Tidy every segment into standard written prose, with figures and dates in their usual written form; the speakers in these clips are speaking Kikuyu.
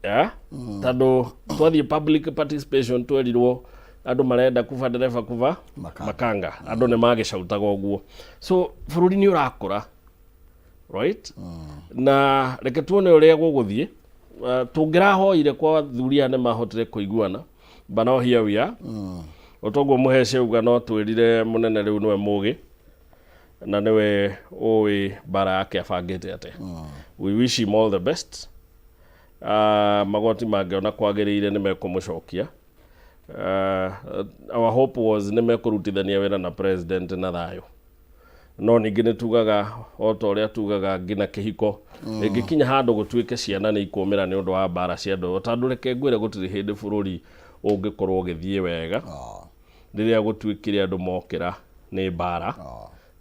Yeah? Tondũ twathiĩ public participation twerirwo andũ marenda kuba ndereba kuba Makanga. Makanga, andũ nĩ magĩcautaga ũguo. So bũrũri nĩ ũrakũra, right? Na reke tuone ũrĩa gũgũthiĩ. Tũngĩrahoire kwa athuri aya nĩ mahotire kũiguana, but now here we are. Otoguo mũhece uga, no twĩrire mũnene rĩu nĩwe mũgĩ na nĩwe ũĩ mbara yake abangĩte atĩa. We wish him all the best. Magoti mangĩona kwagĩrĩire nĩ mekũmũcokia. Our hope was nĩ mekũrutithania wĩra na president na thayũ, no ningĩ nĩ tugaga o ta ũrĩa tugaga nginya kĩhiko ĩngĩkinya handũ gũtuĩke ciana nĩ ikũmĩra nĩ ũndũ wa mbara cia andũ, tondũ reke ngwĩre, gũtirĩ hĩndĩ bũrũri ũngĩkorwo ũgĩthiĩ wega rĩrĩa gũtuĩkire andũ mokĩra nĩ mbara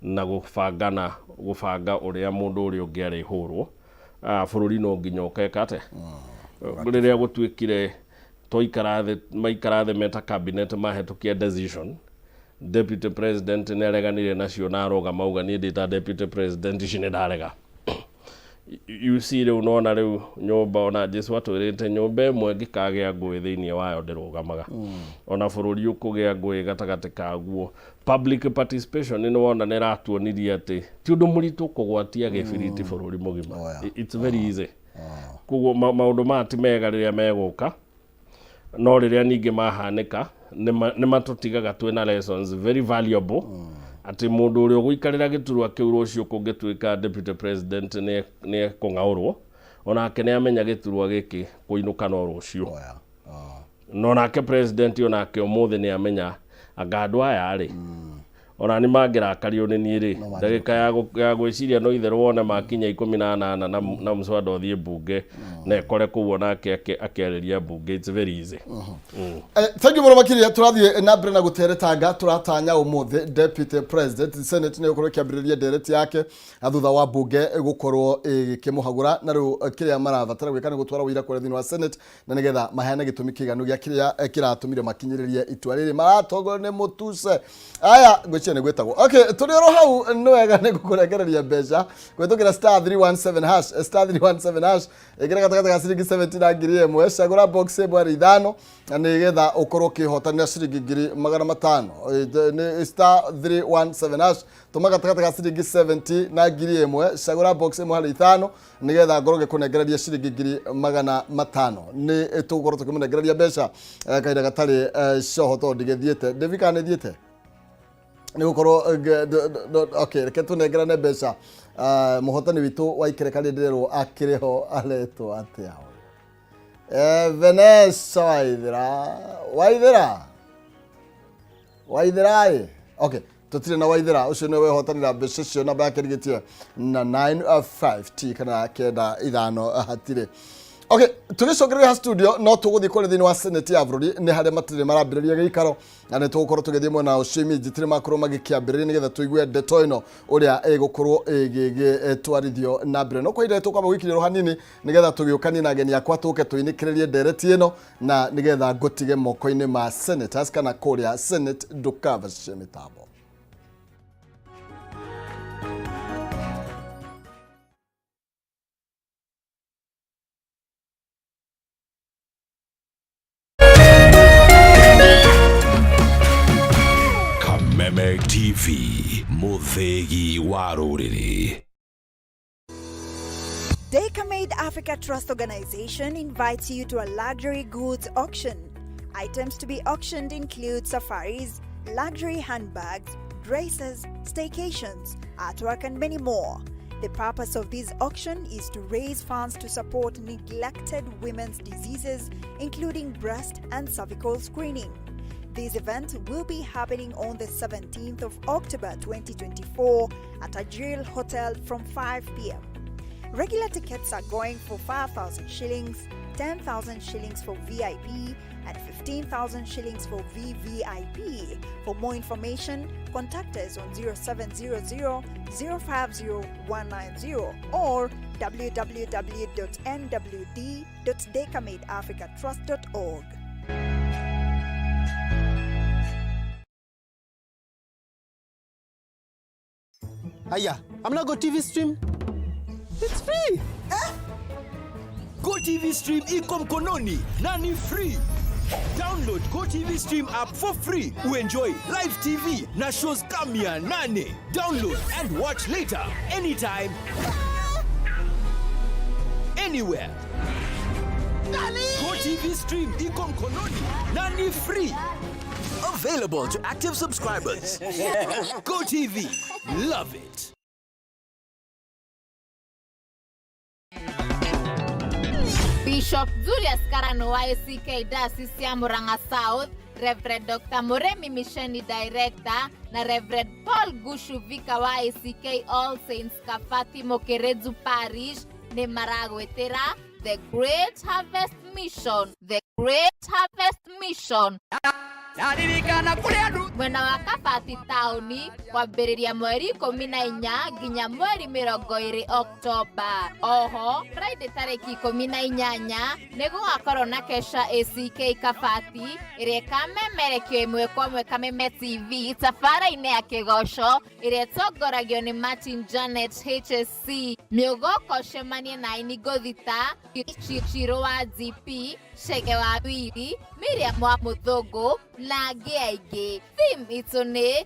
na gũbangana, gũbanga ũrĩa mũndũ ũrĩa ũngĩ arĩhũrwo. Bũrũri no nginya ũkeka atĩa rĩrĩa gũtuĩkire twaikara thĩ, maikara thĩ meta cabinet, mahĩtũkia decision, deputy president nĩ areganire nacio na arũgama auga, "Niĩ ndĩ ta deputy president, ici nĩ ndarega." You see, rĩu nona rĩu nyũmba, ona Jesu atwĩrĩte nyũmba ĩmwe ĩngĩkagĩa ngũĩ thĩinĩ wayo ndĩrũgamaga. Ona bũrũri ũkũgĩa ngũĩ gatagatĩ kaguo, public participation nĩ wona nĩ ĩratuonirie atĩ ti ũndũ mũritũ kũgwatia gĩbiriti bũrũri mũgima. Oh, yeah. It's very easy. Koguo maũndũ maya ti mega rĩrĩa megũka, no rĩrĩa ningĩ mahanĩka nĩ matũtigaga twĩna lessons very valuable, atĩ mũndũ ũrĩa ũgũikarĩra gĩturwa kĩu rũciũ kũngĩtuĩka deputy president nĩ ekũng'aũrwo, onake nĩ amenya gĩturwa gĩkĩ kũinũka no rũciũ. Oh, yeah. Oh. No nake president onake ũmũthĩ nĩ amenya anga andũ aya rĩ, ona nĩ mangĩrakario nĩ niĩ rĩ, ndagĩka ya gwĩciria no itherũ wone makinya 18 na mũswada ũthiĩ mbunge na ekore kũu onake akĩarĩria mbunge. It's very easy. Thank you mũno makĩria. Tũrathiĩ na mbere na gũteretanga. Tũratanya ũmũthĩ deputy president senate nĩ gũkorwo ĩkĩambĩrĩria ndereti yake na thutha wa mbunge gũkorwo ĩgĩkĩmũhagũra, na rĩu kĩrĩa marabatara gwĩka nĩ gũtwara ũira kũrĩa thĩinĩ wa senate na nĩgetha maheane gĩtũmi kĩiganu gĩa kĩrĩa kĩratũmire makinyĩrĩrie itua rĩrĩ. Maratongorio nĩ mũtuse aya, ngwĩciria nĩ gwĩtagwo. Okay, tũrĩ oro hau nĩ wega nĩ gũkũrengereria mbeca kũhĩtũkĩra *317 hash, *317 hash. Ĩkĩra gatagatĩ ga ciringi 70 na 1000, cagũra box ĩmwe harĩ ithano na nĩgetha ũkorwo ũkĩhotanĩra ciringi 500,000. Nĩ *317 hash, tũma gatagatĩ ga ciringi 70 na 1000, cagũra box ĩmwe harĩ ithano nĩgetha ngorwo ngĩkũnengereria ciringi 500,000. Nĩ tũgũkorwo tũkĩmũnengereria mbeca kahinda gatarĩ coho tondũ ndigĩthiĩte ndĩvi kana nĩ thiĩte nĩ gũkorwo okay, reke tũnengerane mbeca. Mũhotani witũ wa ikereka rĩ ndĩrerwo akĩrĩ ho, aretwo atĩa? Vanessa Waithera, Waithera, Waithera ĩ. Okay, tũtirĩ na Waithera ũcio nĩwe wehotanĩra mbeca icio, namba yake rĩgĩtie na 95T kana 95 hatirĩ. Okay, tũgĩcokereria ha studio, no tũgũthiĩ kũrĩa thĩinĩ wa senate ya bũrũri, nĩ harĩa matirĩ marambĩrĩria gĩikaro, na nĩ tũgũkorwo tũgĩthiĩ mwena ũcio iminji tirĩ makorwo magĩkĩambĩrĩria nĩgetha tũigue ndeto ĩno ũrĩa ĩgũkorwo ĩgĩgĩtwarithio na mbere. No kwa ihinda tũkwamba gũikiria hanini nĩgetha tũgĩũkanie na ageni akwa, tũke tũinĩkĩrĩrie ndereti ĩno na nĩgetha ngũtige moko-inĩ ma senators kana kũrĩa senate. Ndũkavacie mĩtambo. Kameme TV, mũthĩgi wa rũrĩrĩ. Decamade Africa Trust Organization invites you to a luxury goods auction. Items to be auctioned include safaris, luxury handbags, dresses, staycations, artwork, and many more. The purpose of this auction is to raise funds to support neglected women's diseases, including breast and cervical screening. This event will be happening on the 17th of October 2024 at Ajil Hotel from 5 p.m. Regular tickets are going for 5,000 shillings, 10,000 shillings for VIP, and 15,000 shillings for VVIP. For more information, contact us on 0700 050 190 or www.nwd.decamadeafricatrust.org. Aya, I'm not go TV stream. It's free. GoTV Stream iko mkononi na ni free. Download GoTV Stream app for free. Uenjoy live TV na shows kama 800. Download and watch later anytime anywhere. GoTV Stream iko mkononi na ni free. Available to active subscribers. GoTV, love it. Bishop Julius Karano wa ACK Diocese ya Murang'a South, Reverend Dr. Muremi Misheni Director na Reverend Paul Gushu Vika wa ACK All Saints Kabati Mukirinzu Parish nĩ maragwĩtĩra The Great Harvest Mission, The Great Harvest Mission mwena wa Kabati taũni kwambĩrĩria mweri 14 nginya mweri 20 Oktoba. Oho Friday tarĩki 18 nĩ gũgakorwo na kesha ACK Kabati ĩrĩa ĩkamemerekio ĩmwe kwa ĩmwe Kameme TV tabara-inĩ ya kĩgoco ĩrĩa ĩtongoragio nĩ Martin Janet HSC. Mĩũgoka ũcemanie na aini Ngothita, Chiro wa GP, Chege wa Wiri, Miriam wa Mũthũngũ na angĩ aingĩ. Theme itũ nĩ